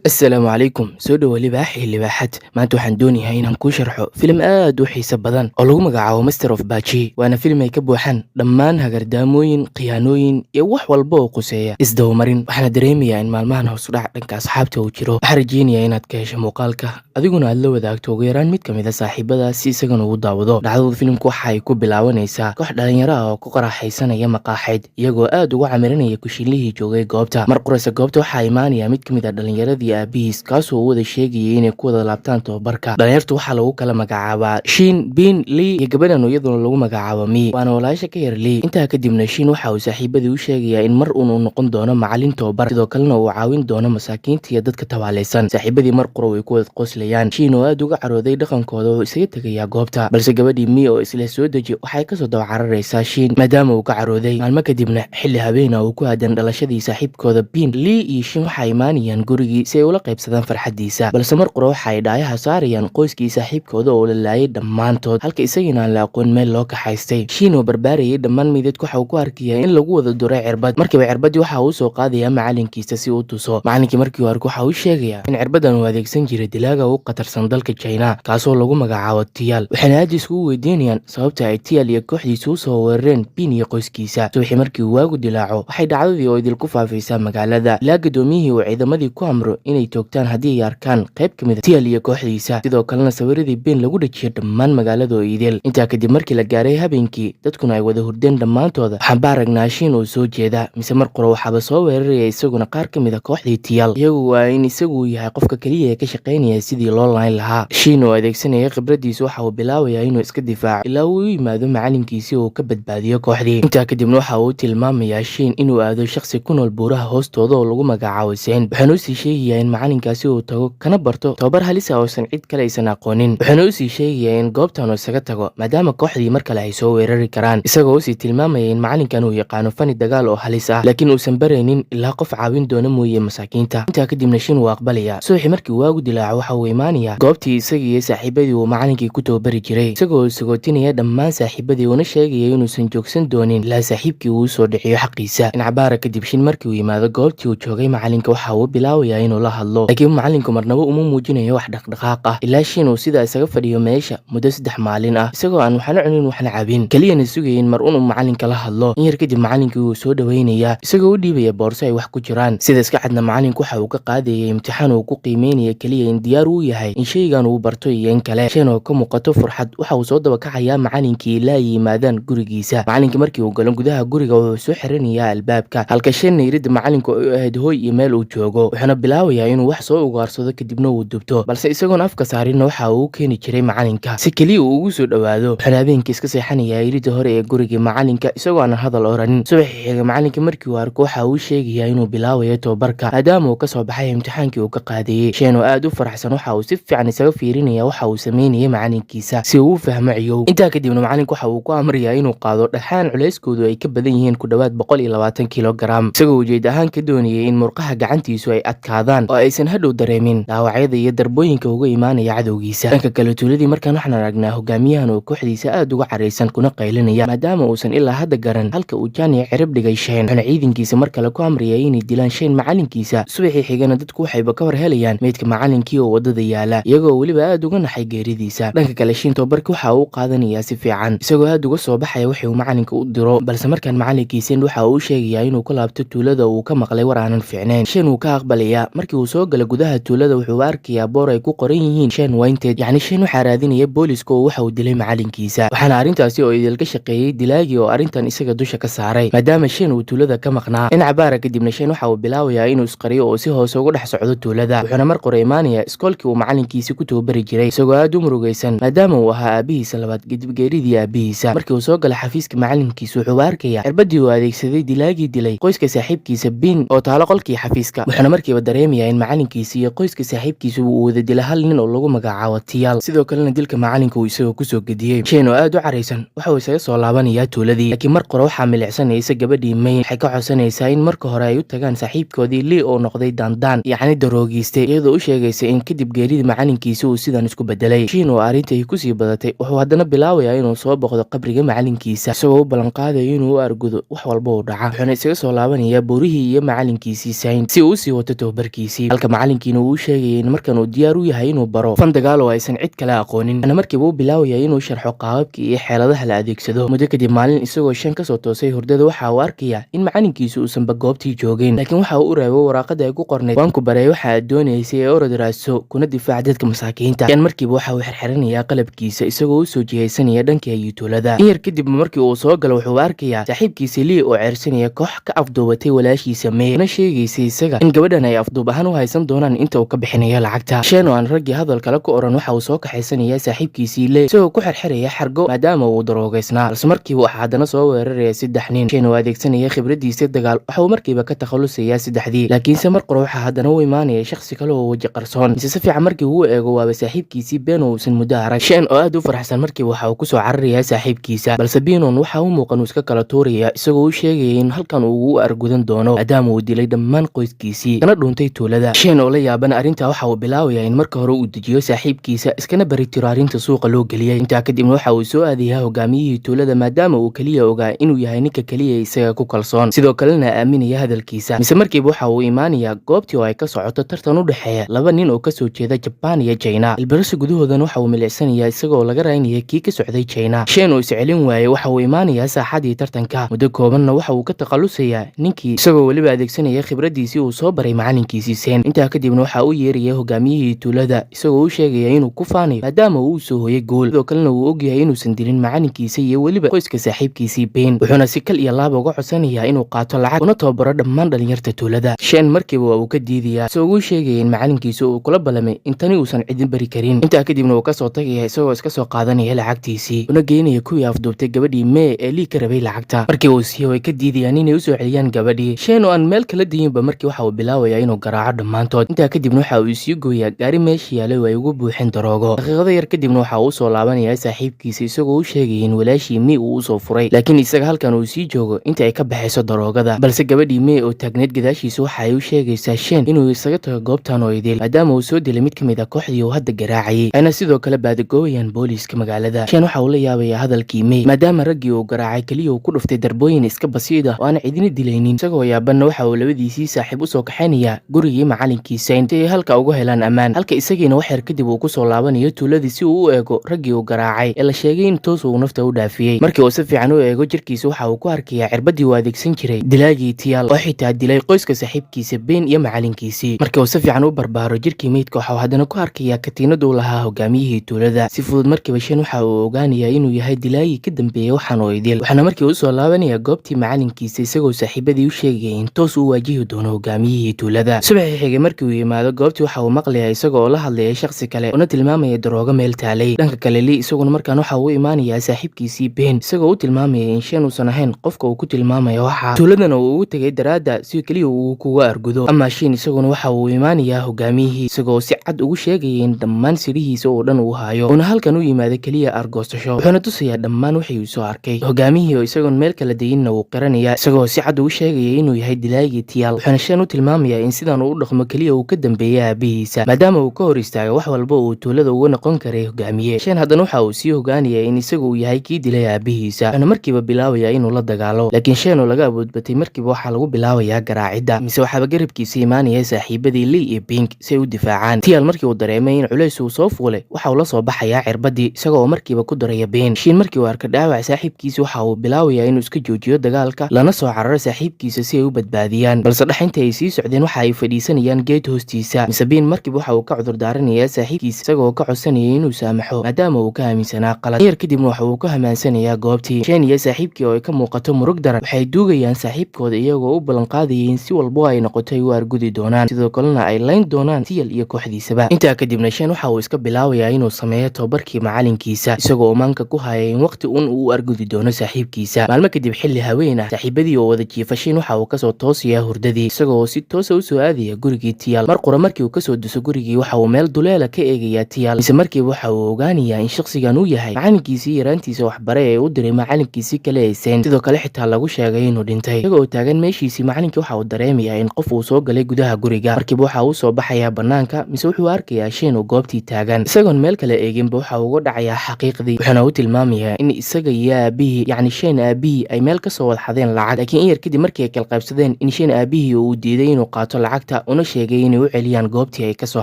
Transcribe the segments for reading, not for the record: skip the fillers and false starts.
Assalaamu calaykum. Soo dhowo libaax iyo libaaxad. Maanta waxaan doonayaa inaan kuu sharxo filim aad u xiiso badan oo lagu magacaabo Master of Baji. Waana filim ay ka buuxaan dhammaan hagardaamooyin, khiyaanooyin iyo wax walba oo quseeya isdabamarin. Waxaana dareemayaa in maalmahan hoos u dhac dhanka asxaabta uu jiro. Waxaan rajeynayaa inaad ka hesho muuqaalka, adiguna aad la wadaagto ugu yaraan mid ka mid a saaxiibada si isagana ugu daawado. Dhacdada filimku waxa ay ku bilaabanaysaa koox dhalinyaro ah oo ku qaraxaysanaya maqaaxeed, iyagoo aad ugu camirinaya kushiinlihii joogay goobta. Mar quraysa goobta waxaa imaanaya mid ka mid a dhalinyaradii aabihiis, kaasoo u wada sheegayay inay ku wada laabtaan tobabarka. Dhalinyartu waxaa lagu kala magacaabaa Shin, Bin, Lee iyo gabadhan oo iyaduna lagu magacaabo Mi, waana walaasha ka yar Lee. Intaa kadibna Shin waxa uu saaxiibadii u sheegayaa in mar uun uu noqon doono macalin tobabar, sidoo kalena uu caawin doono masaakiinta iyo dadka tabaaleysan. Saaxiibadii mar qura way ku wada qoslayaan. Shin oo aad uga carooday dhaqankooda wuxuu isaga tegayaa goobta, balse gabadhii Mi oo isla soo deji waxay kasoo daba cararaysaa Shin maadaama uu ka carooday. Maalmo kadibna, xilli habeena uu ku aadan dhalashadii saaxiibkooda Bin, Lee iyo Shin waxay imaanayaan gurigii si ay ula qaybsadaan farxadiisa, balse mar qura waxa ay dhaayaha saarayaan qoyskii saaxiibkooda oo la laayay dhammaantood, halka isagiina aan la aqoon meel loo kaxaystay. Shin oo barbaarayay dhammaan meydadka waxa uu ku arkayaa in lagu wada duray cirbad. Markiiba cirbadii waxa uu soo qaadayaa macalinkiisa si uu tuso. Macalinkii markii uu arko waxa uu sheegayaa in cirbadan uu adeegsan jiray dilaaga ugu khatarsan dalka China, kaasoo lagu magacaabo Tial. Waxayna aad iskugu weydiinayaan sababta ay Tial iyo kooxdiisa usoo weerareen Bin iyo qoyskiisa. Subaxii markii uu waagu dilaaco, waxay dhacdadii oo idil ku faafaysaa magaalada, ilaa gudoomiyihii uu ciidamadii ku amro inay toogtaan haddii ay arkaan qayb ka mid a Tial iyo kooxdiisa, sidoo kalena sawiradii Bin lagu dhajiyo dhammaan magaalada oo idil. Intaa kadib, markii la gaaray habeenkii, dadkuna ay wada hurdeen dhammaantooda, waxaan ba aragnaa Shin oo soo jeeda, mise mar qura waxaaba soo weeraraya isaguna qaar ka mid a kooxdii Tial, iyagu waa in isagu yahay qofka keliya ee ka shaqaynaya sidii loo layn lahaa. Shin oo adeegsanaya khibradiisa waxa uu bilaabayaa inuu iska difaaco ilaa uu u yimaado macalinkiisii oo ka badbaadiyo kooxdii. Intaa kadibna waxa uu tilmaamayaa Shin inuu aado shakhsi ku nool buuraha hoostooda oo lagu magacaabo Sein. Waxaana usii sheegayaa in macalinkaasi uu tago kana barto tababar halis ah oosan cid kale aysan aqoonin. Wuxuuna usii sheegayaa in goobtan uu isaga tago maadaama kooxdii mar kale ay soo weerari karaan, isagoo usii tilmaamaya in macalinkan uu yaqaano fani dagaal oo halis ah, laakiin uusan baraynin ilaa qof caawin doona mooye masaakiinta. Intaa kadibna Shin wuu aqbalaya. Subaxii markii waagu dilaaco, waxa uu imaanayaa goobtii isagii iyo saaxiibadii uu macalinkii ku tababari jiray, isagoo sagootinaya dhammaan saaxiibadii uuna sheegaya inuusan joogsan doonin ilaa saaxiibkii uu usoo dhiciyo xaqiisa. Incabaara kadib, Shin markii uu yimaado goobtii uu joogay macalinka, waxa uu bilaabayaa inuu la hadlo, laakiin macalinku marnaba uma muujinayo wax dhaqdhaqaaq ah, ilaa Shin uu sidaa isaga fadhiyo meesha muddo 3 maalin ah, isagoo aan waxna cunin waxna cabin, keliyana sugaya in mar unuu macalinka la hadlo. In yar kadib macalinkii wuu soo dhaweynayaa, isagoo u dhiibaya boorso ay wax ku jiraan. Sida iska cadna, macalinku waxa uu ka qaadayay imtixaan uu ku qiimeynaya keliya in diyaar uu yahay in shaygan uu barto iyo in kale. Shin oo ka muuqato furxad waxa uu soo daba kacayaa macalinkii ilaa ay yimaadaan gurigiisa. Macalinkii markii uu galo gudaha guriga, wuxuu soo xirinayaa albaabka, halka Shinna iridda macalinku ay u ahayd hooy iyo meel uu joogo. Wuxuuna bilaabayaa inuu wax soo ugaarsado, kadibna uu dubto, balse isagoon afka saarinna waxa uu u keeni jiray macalinka si keliya uu ugu soo dhowaado. Wuxuuna habeenkii iska seexanayaa iridda hore ee gurigii macalinka, isagoo aanan hadal oranin. Subaxii xiga, macalinka markii uu arko waxa uu sheegayaa inuu bilaabayo tobabarka maadaama uu kasoo baxay imtixaankii uu ka qaadayey. Shin oo aad u faraxsan waxa uu si fiican isaga fiirinaya waxa uu sameynayay macalinkiisa si uu u fahmo ciyow. Intaa kadibna macalinku waxa uu ku amrayaa inuu qaado dhagxaan culeyskoodu ay ka badan yihiin ku dhowaad 120 kilogaram, isagoo ujeed ahaan ka doonayay in murqaha gacantiisu ay adkaadaan oo aysan hadhow dareemin dhaawacyada iyo darbooyinka uga imaanaya cadowgiisa. Dhanka kale, tuuladii markaan waxaan aragnaa hogaamiyahan oo kooxdiisa aad uga caraysan kuna qaylinaya maadaama uusan ilaa hadda garan halka uu jani cirib dhigay Sheen. Wuxuuna ciidankiisa mar kale ku amraya inay dilaan Sheen macalinkiisa. Subaxii xigana dadku waxayba ka war helayaan meydka macalinkii oo wadada yaala, iyagoo weliba aad uga naxay geeridiisa. Dhanka kale, Shin tobabarka waxa uu qaadanayaa si fiican, isagoo aad uga soo baxaya wixii uu macalinka u diro, balse markaan macalinkiisin waxa uu u sheegayaa inuu ku laabto tuulada, uu ka maqlay war aanan fiicnayn. Shin wuu ka aqbalayaa. Markii uu soo gala gudaha tuulada, wuxuu arkayaa boor ay ku qoran yihiin "Shen wanted", yacni Shin waxaa raadinaya booliska oo waxa uu dilay macalinkiisa. Waxaana arrintaasi oo idilka shaqeeyey dilaagii oo arrintan isaga dusha ka saaray maadaama Shin uu tuulada ka maqnaa. In cabaara kadibna Shin waxa uu bilaabayaa inuu isqariyo oo si hoose ugu dhex socdo tuulada. Wuxuuna mar qore imaanayaa iskoolkii uu macalinkiisi ku tababari jiray, isagoo aad u murugaysan maadaama uu ahaa aabihiisa labaad kadib geeridii aabihiisa. Markii uu soo galay xafiiska macalinkiisa, wuxuu arkayaa cirbadii uu adeegsaday dilaagii dilay qoyska saaxiibkiisa Bin oo taalo qolkii xafiiska. Wuxuuna markiiba dareemayaa in macalinkiisa iyo qoyska saaxiibkiisa uu wada dila hal nin oo lagu magacaabo Tiyaal, sidoo kalena dilka macalinka uu isagoo kusoo gediyey. Shin oo aad u caraysan waxa uu isaga soo laabanayaa tuuladii, laakiin mar qore waxaa milicsanaysa gabadhii Mayn. Waxay ka codsanaysaa in marka hore ay u tagaan saaxiibkoodii Lii oo noqday daandaan, yacni daroogiistay, iyadoo u sheegaysa in kadib geeridii macalinkiisa uu sidan isku bedelay. Shin oo arrintai kusii badatay wuxuu haddana bilaabayaa inuu soo boqdo qabriga macalinkiisa, isagoo u ballanqaadayo inuu u argudo wax walba uu dhaca. Wuxuuna isaga soo laabanayaa buurihii iyo macalinkiisii Sayn si uu usii wato tababarkiisii. macalinkiisii, halka macalinkiina uu u sheegayay in markan uu diyaar u yahay inuu baro fan dagaal oo aysan cid kale aqoonin. Ana markiiba u bilaabaya inuu sharxo qaababkii iyo xeeladaha la adeegsado. Muddo kadib maalin isagoo Shan kasoo toosay hurdada, waxa uu arkaya in macalinkiisu uusanba goobtii joogin, laakiin waxa uu u reebo waraaqada ay ku qornayd: "Waan ku baray waxa aad doonaysay ee orod raadso kuna difaac dadka masaakiinta." Shan markiiba waxa uu xirxiranayaa qalabkiisa, isagoo usoo jihaysanaya dhanka iyo tuulada. In yar kadib markii uu soo galo, wuxuu arkayaa saaxiibkiisa Lii oo ceersanaya koox ka afduubatay walaashiisa May, una sheegaysa isaga in gabadhan ay afduub ahaan u haysan doonaan inta uu ka bixinayo lacagta. Shen oo aan raggii hadal kale ku oran, waxa uu soo kaxaysanayaa saaxiibkiisii Lee, isagoo ku xirxiraya xargo maadaama uu daroogaysnaa. Balse markiiba waxaa haddana soo weeraraya saddex nin. Shen oo adeegsanaya khibradiisa dagaal, waxa uu markiiba ka takhalusayaa saddexdii, laakiinse mar qore waxaa haddana u imaanaya shakhsi kale oo weji qarsoon. Mise si fiican markii uu eego, waaba saaxiibkiisii Ben oo uusan muddo arag. Shen oo aad u faraxsan markiiba waxa uu kusoo cararayaa saaxiibkiisa, balse Binon waxa u muuqan uu iska kala tuuraya, isagoo u sheegaya in halkan uu ugu argudan doono maadaama uu dilay dhammaan qoyskiisii kana dhuuntay tuulada. Shen oo la yaaban arrintaa, waxa uu bilaabayaa in marka hore uu dejiyo saaxiibkiisa, iskana baritiro arrinta suuqa loo geliyey. Intaa kadibna waxa uu soo aadayaa hogaamiyihii tuulada, maadaama uu keliya ogaa inuu yahay ninka keliya isaga ku kalsoon, sidoo kalena aaminaya hadalkiisa. Mise markiiba waxa uu imaanayaa goobtii oo ay ka socoto tartan u dhexeeya laba nin oo kasoo jeeda Jabaan iyo China. Ilbirisi gudahoodan waxa uu milicsanayaa isagoo laga raynaya kii ka socday China. Shen oo iscelin waayey, waxa uu imaanayaa saaxadii tartanka. Muddo koobanna waxa uu ka takhalusayaa ninkii, isagoo weliba adeegsanaya khibradiisii uu soo baray macalinkiisii Sen. Intaa kadibna waxa uu yeeraya hogaamiyihii tuulada, isagoo u sheegaya inuu ku faanayo maadaama uu soo hoyay gool, sidoo kalena uu ogyahay inuusan dilin macalinkiisa iyo weliba qoyska saaxiibkiisii Ben. Wuxuuna si kal iyo laaba uga codsanayaa inuu qaato lacag una tababaro dhammaan dhalinyarta tuulada. Shen markiiba waa uu ka diidayaa, isagoo u sheegaya in macalinkiisa uu kula ballamay in tani uusan cidin bari karin. Intaa kadibna uu kasoo tagaya, isagoo iska soo qaadanaya lacagtiisii, una geynaya kuwii afduubtay gabadhii Mee ee Lii ka rabay lacagta. Markii uu siiyo, way ka diidayaan inay usoo celiyaan gabadhii. Shen oo aan meel kala dayinba, markii waxa uu bilaabayaa inuu garaaco dhammaantood. Intaa kadibna waxa uu sii gooyaa gaari meesha yaalay oo ay ugu buuxeen daroogo. Daqiiqado yar kadibna waxa uu usoo laabanayaa saaxiibkiisa, isagoo u sheegaya in walaashii Mee uu usoo furay, laakiin isaga halkan uu sii joogo inta ay ka baxayso daroogada. Balse gabadhii Mee oo taagneed gadaashiisa waxa ay u sheegaysaa Shen inuu isaga tago goobtan oo idil, maadaama uu soo dilay mid ka mid ah kooxdii uu hadda garaacayay, ayna sidoo kale baadagoobayaan booliiska magaalada. Shen waxa uu la yaabayaa hadalkii May, maadaama raggii uu garaacay keliya uu ku dhuftay darbooyin iska basiid ah oo aan cidina dilaynin. Isagoo yaabanna, waxa uu labadiisii saaxiib usoo kaxaynayaa gurigii macalinkii Sayn si ay halka uga helaan ammaan, halka isagiina wax yar kadib uu kusoo laabanayo tuuladii si uu u eego raggii uu garaacay ee la sheegay in toos uu nafta u dhaafiyey. Markii uu si fiican u eego jirkiisa, waxa uu ku arkayaa cirbadii uu adeegsan jiray dilaagii Tiyaal oo xitaa dilay qoyska saaxiibkiisa Ben iyo macalinkiisii. Markii uu si fiican u barbaaro jirkii meydka, waxa uu haddana ku arkayaa katiinaduu lahaa hogaamiyihii tuulada. Si fudud markiiba Shen waxa uu ogaanayaa inuu yahay dilaagii ka dambeeyey waxaan oo idil, waxaana markii usoo laabanaya goobtii macalinkiisa, isagoo saaxiibadii u sheegaya in toos uu waajihi doono hogaamiyihii tuulada. Subaxii xigay markii uu yimaado goobtii, waxa uu maqlayaa isaga oo la hadlaya shakhsi kale, una tilmaamaya daroogo meel taalay. Dhanka kale, Lii isaguna markaan waxa uu imaanayaa saaxiibkiisii Ben, isagoo u tilmaamaya in Shen uusan ahayn qofka uu ku tilmaamayo waxa tuuladana uu ugu tegay daraadda si keliya uu kuga argudo. Ama Shin isaguna waxa uu imaanayaa hogaamiyihii, isagoo si cad ugu sheegaya in dhammaan sirihiisa oo dhan uu hayo, uuna halkan u yimaado keliya argoostasho. Wuxuuna tusayaa dhammaan wixii uu soo arkay. Hogaamiyihii oo isagoon meel kala dayinna wuu qiranayaa, isagoo si cad ugu sheegaya inuu yahay dilaagii Tiyaal. Wuxuuna Shen u tilmaamayaa in sidan uu u dhaqmo keliya uu ka dambeeyay aabihiisa, maadaama uu ka hor istaagay wax walba uu tuulada uga noqon karay hogaamiye. Shen haddana waxa uu sii hogaanaya in isagu uu yahay kii dilay aabihiisa, wuxuuna markiiba bilaabayaa inuu la dagaalo. Laakiin Shen oo laga awoodbatay, markiiba waxaa lagu bilaabayaa garaacidda. Mise waxaaba garabkiisa imaanaya saaxiibadii Lee iyo Pink si ay u difaacaan. Tiyaal markii uu dareemay in culays uu soo fuulay, waxa uu la soo baxayaa cirbadii, isaga oo markiiba ku daraya Ben. Shin markii uu arka dhaawac saaxiibkiisa, waxa uu bilaabayaa inuu iska joojiyo dagaalka, lana soo cararo saaxiibkiisa si ay u badbaadiyaan. Balse dhexinta ay sii socdeen, waxa ay fadhiisanayaan geed hoostiisa. Mise Ben markiiba waxa uu ka cudur daaranayaa saaxiibkiisa, isagoo ka codsanaya inuu saamaxo maadaama uu ka aaminsanaa qalad. Yar kadibna waxa uu ka hamaansanayaa goobtii. Shen iyo saaxiibkii oo ay ka muuqato murug daran, waxay duugayaan saaxiibkooda, iyagoo u ballanqaadaya in si walbo ay noqoto ay u argudi doonaan, sidoo kalena ay layn doonaan Tiyal iyo kooxdiisaba. Intaa kadibna Shen waxa uu iska bilaabayaa inuu sameeyo tababarkii macalinkiisa, isagoo maanka ku haya in waqti un uu u argudi doono saaxiibkiisa. Maalmo kadib, xilli haween ah, saaxiibadii oo wada jiifa, Shin waxa uu kasoo toosiyaa hurdadii, isagoo si toosa usoo aadaya gurigii Tiyaal. Mar qura markii uu kasoo duso gurigii, waxa uu meel duleela ka eegayaa Tiyaal. Mise markiiba waxa uu ogaanayaa in shakhsigan uu yahay macalinkiisii yaraantiisa waxbare ee u diray macalinkiisii kale ee Sen, sidoo kale xitaa lagu sheegay inuu dhintay. Isaga oo taagan meeshiisii, macalinkii waxa uu dareemayaa in qof uu soo galay gudaha guriga. Markiiba waxa uu soo baxayaa banaanka, mise wuxuu arkayaa Shin oo goobtii taagan. Isagoon meel kale eeginba, waxa uu uga dhacayaa xaqiiqdii, wuxuuna u tilmaamayaa in isaga iyo aabihii, yacni Shen aabihii, ay meel kasoo wadxadeen lacag, laakiin in yar kadib markii ay kala qaybsadeen in Shen aabihii uu diiday inuu qaato lacagta. Macalinka una sheegay inay u celiyaan goobtii ay kasoo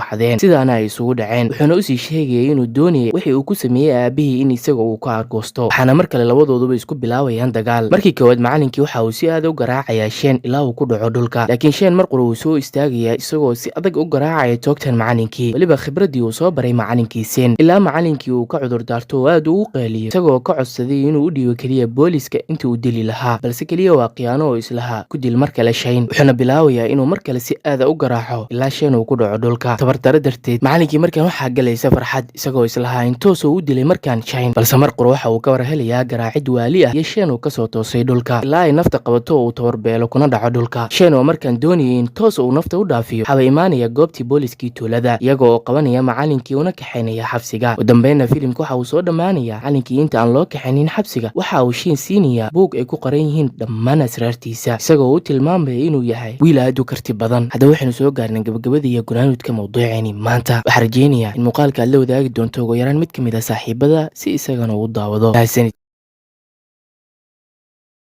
xadeen, sidaana ay isugu dhaceen. Wuxuuna usii sheegayay inuu doonayay wixii uu ku sameeyey aabihii in isaga uu ka argoosto. Waxaana mar kale labadooduba isku bilaabayaan dagaal. Markii koowaad macalinkii waxa uu si aad u garaacayaa Sheen ilaa uu ku dhaco dhulka, laakiin Sheen mar qura uu soo istaagayaa, isagoo si adag u garaacaya toogtan macalinkii, weliba khibradii uu soo baray macalinkii Sen, ilaa macalinkii uu ka cudur daarto oo aad ugu qeeliyo, isagoo ka codsaday inuu u dhiibo keliya booliska intii uu dili lahaa. Balse keliya waa khiyaano oo islahaa ku dil mar kale Shane. Wuxuuna bilaabayaa inuu mar kale si aada u garaaco ilaa Shane uu ku dhaco dhulka tabardaro darteed. Macalinkii markan waxaa galaysa farxad, isagoo islahaa in toos uu u dilay markaan Shane, balse mar qura waxa uu ka war helayaa garaacid waali ah iyo Shane uu kasoo toosay dhulka, ilaa ay nafta qabato oo uu tabarbeelo kuna dhaco dhulka. Shane oo markaan doonayay in toos uu nafta u dhaafiyo, waxaaba imaanaya goobtii booliskii tuulada, iyaga oo qabanaya macalinkii una kaxaynaya xabsiga. Ugu dambeynna filimka waxa uu soo dhammaanaya macalinkii inta aan loo kaxaynin xabsiga waxa uu Shane siinayaa buug ay ku qoran yihiin dhammaan asraartiisa, isagoo u tilmaamaya inuu yahay wiil aad u karti badan. Haddaba waxaynu soo gaarnay gabagabada iyo gunaanudka mawduuceeni maanta. Waxaa rajeynayaa in muuqaalka aad la wadaagi doonto ugu yaraan mid ka mid ah saaxiibada si isagana uu daawado. Mahadsanid.